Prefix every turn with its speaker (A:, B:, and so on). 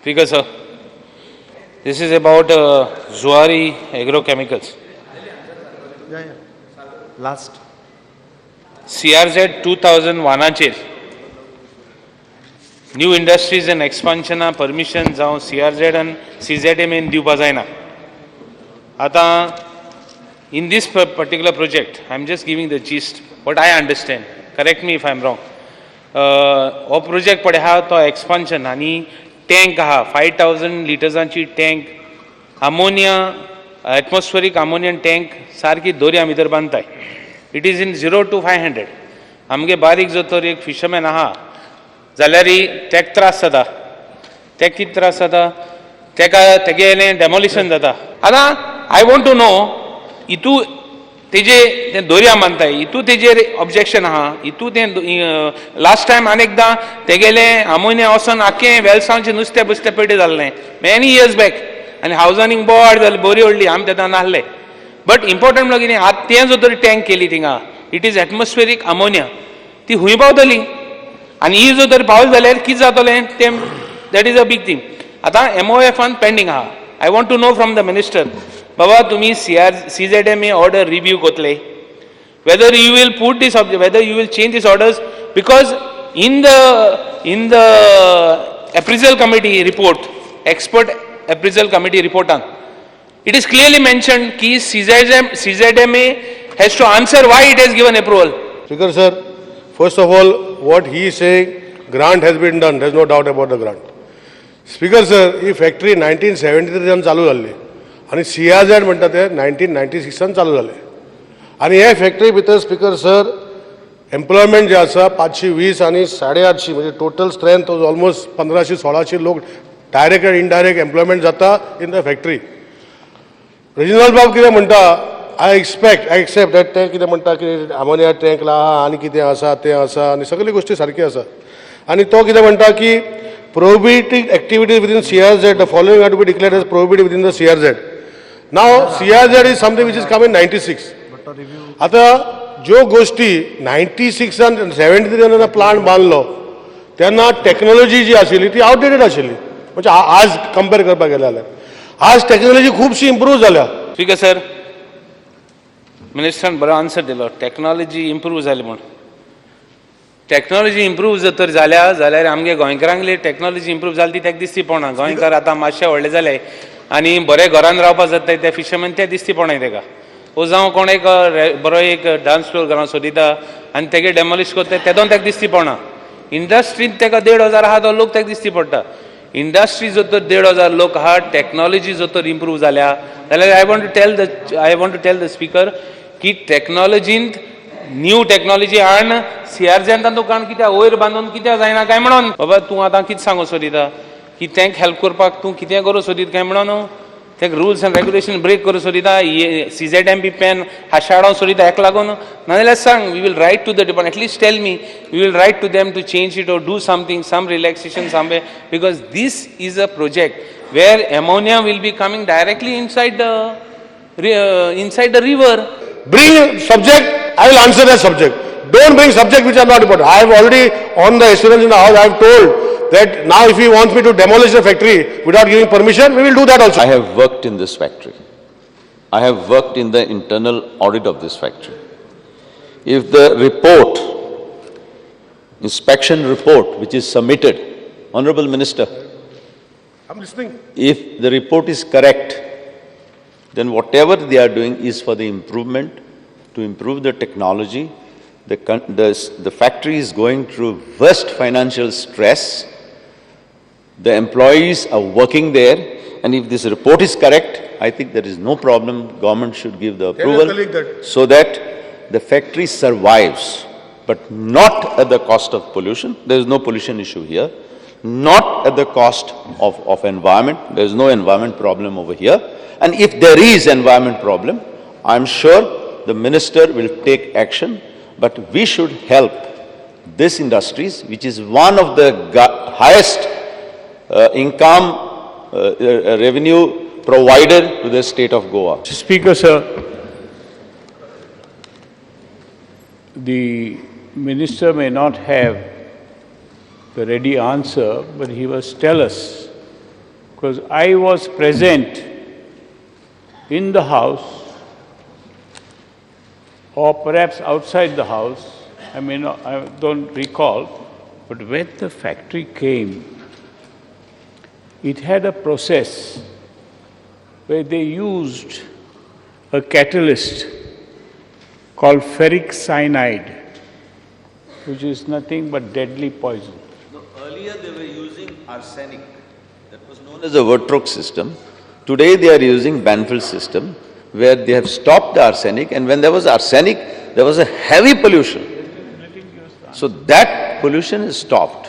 A: Speaker sir, this is about Zuari Agrochemicals.
B: Yeah. Last.
A: CRZ 2001 new industries and एक्सपान्शना permission जावं CRZ आनी सीझेडएमएन दिवपा जायना. आतां in this particular project, I am just giving the gist what I understand, correct me if I am wrong. हो project पळय आहा तो expansion आनी टँक आहा, 5,000 लिटर्सांची tank, ammonia, atmospheric ammonium tank सारकी दर्या भितर बांदताय. It is in 0 to 500. आमगे बारीक जो तर एक फिशरमॅन आहा जाल्यारय तेका त्रास जाता. तेका कितें त्रास जाता? तेका तेगेलें डेमोलिशन जाता. आतां I want to know, हितू तेजे ते दोरया बांदताय, हितू तेजेर ऑब्जेक्शन आहा. हितू तें लास्ट टायम आनी एकदां तेगेलें आमोनिया वचोन आख्खें वेलसांवचें नुस्तें बुस्तें पेटे जाल्लें मॅनी इयर्स बॅक आनी हावजनींग बोवाळ जालें, बरी व्हडली. आमी तेन्ना नासले. बट इम्पॉर्टंट म्हणल्यार कितें, आतां तें जर तरी टँक केली थिंगा, it is atmospheric ammonia, ती खूंय पावतली? आनी ही जर तरी पावली जाल्यार कितें जातलें तें? That is a big thing. आतां एमओएफान पेंडींग आहा. I want to know from the minister, बाबा तुमी CR CZMA order review करतले, whether you will put this object, whether you will change these orders, because in the appraisal committee report, expert appraisal committee report on, it is clearly mentioned ki CZM, CZMA has to answer why it has given approval.
C: Speaker sir, first of all, what he is saying, grant has been done. There is no doubt about the grant. Speaker sir, he factory 1973 चालू जाल्ली आनी CRZ म्हणटा ते 1996 चालू जाले आनी हे factory भितर, स्पीकर सर, एम्प्लॉयमेंट जे आसा 520 आनी 850, म्हणजे टोटल स्ट्रेंथ ऑलमोस्ट 1500 1600 लोक डायरेक्ट आनी इनडायरेक्ट एम्प्लॉयमेंट जाता इन the factory. Reginald बाब कितें म्हणटा, I accept that ते कितें म्हणटा की आमोनिया टँक आहा आनी कितें आसा तें आसा आनी सगळी गोश्टी सारकी आसा. आनी तो कितें म्हणटा की prohibited activities within CRZ, the following are to be declared as prohibited within the CRZ. Now CRZ is something which is come in 96. आतां ज्यो गोश्टी 96 सान, 73 जेन्ना प्लांट बांदलो तेन्ना टॅक्नोलॉजी जी आशिल्ली ती आवटडेटेड आशिल्ली. म्हणजे आज कंपेर करपाक गेले जाल्यार आज टॅक्नोलॉजी खुबशी इम्प्रूव जाल्या.
A: स्पीकर सर, मिनिस्टरान बरो आन्सर दिलो, टॅक्नॉलॉजी इम्प्रूव जाली म्हूण. टॅक्नॉलॉजी इम्प्रूव जर तर जाल्या जाल्यार आमगे गोंयकारांगली टॅक्नॉलॉजी इम्प्रूव जाली ती ताका दिसती पडना. गोंयकार आतां मातशे व्हडले जाले आनी बरे घरान रावपा जाता, ते फिशरमॅन ते दिसती पडना ताका. ओ जावं कोण एक बरो एक डान्स फ्लोर घरान सोदिता आनी तेगे डेमोलिश करता, तेदोन ताका दिसती पडना. इंडस्ट्रींत ताका 1500 आहा तो लोक ताका दिसती पडटा. इंडस्ट्री जर तर 1500 लोक आहा, टॅक्नॉलॉजी जर तर इम्प्रूव जाल्या जाल्यार I want to tell the speaker की टॅक्नॉलॉजींत न्यू टॅक्नॉलॉजी हाण, सीआरझेडान तुका कित्याक वयर बांदून कित्याक जायना काय म्हणून. बाबा, तूं आतां कितें सांगू सोदिता की तेंक हेल्प करपाक तूं कितें करूं सोदीत काय म्हणून? तेक रुल्स एंड रेगुलेशन ब्रेक करूं सोदिता, सीझेडएम बी पेन हाशाडो सोदिता हेका लागून? नाजाल्यार सांग, we will write to the department. At least tell me, we will write to them to change it or do something, some relaxation somewhere, because this is a project where ammonia will be coming directly inside the river.
C: Bring subject, I will answer that subject. Don't bring subject which are not important. I have already, on the assurance in the house, I have told that now if he wants me to demolish the factory without giving permission, we will do that also.
D: I have worked in this factory. I have worked in the internal audit of this factory. If the report, inspection report, which is submitted, Honorable Minister,
C: I'm listening.
D: If the report is correct, then whatever they are doing is for the improvement, to improve the technology. The factory is going through worst financial stress. The employees are working there, and if this report is correct, I think there is no problem. Government should give the
C: Tell your
D: approval
C: colleague that.
D: So that the factory survives, but not at the cost of pollution. There is no pollution issue here. Not at the cost of environment. There is no environment problem over here. And if there is environment problem, I am sure the minister will take action, but we should help this industries, which is one of the highest income revenue provider to the state of Goa.
E: Speaker, sir, the minister may not have the ready answer, but he must tell us Because I was present in the house or perhaps outside the house, I may not, I don't recall, but when the factory came, it had a process where they used a catalyst called ferric cyanide, which is nothing but deadly poison.
D: No, earlier they were using arsenic. That was known as a Vertrok system. Today they are using Banfield system where they have stopped the arsenic, and when there was arsenic, there was a heavy pollution. So that pollution is stopped.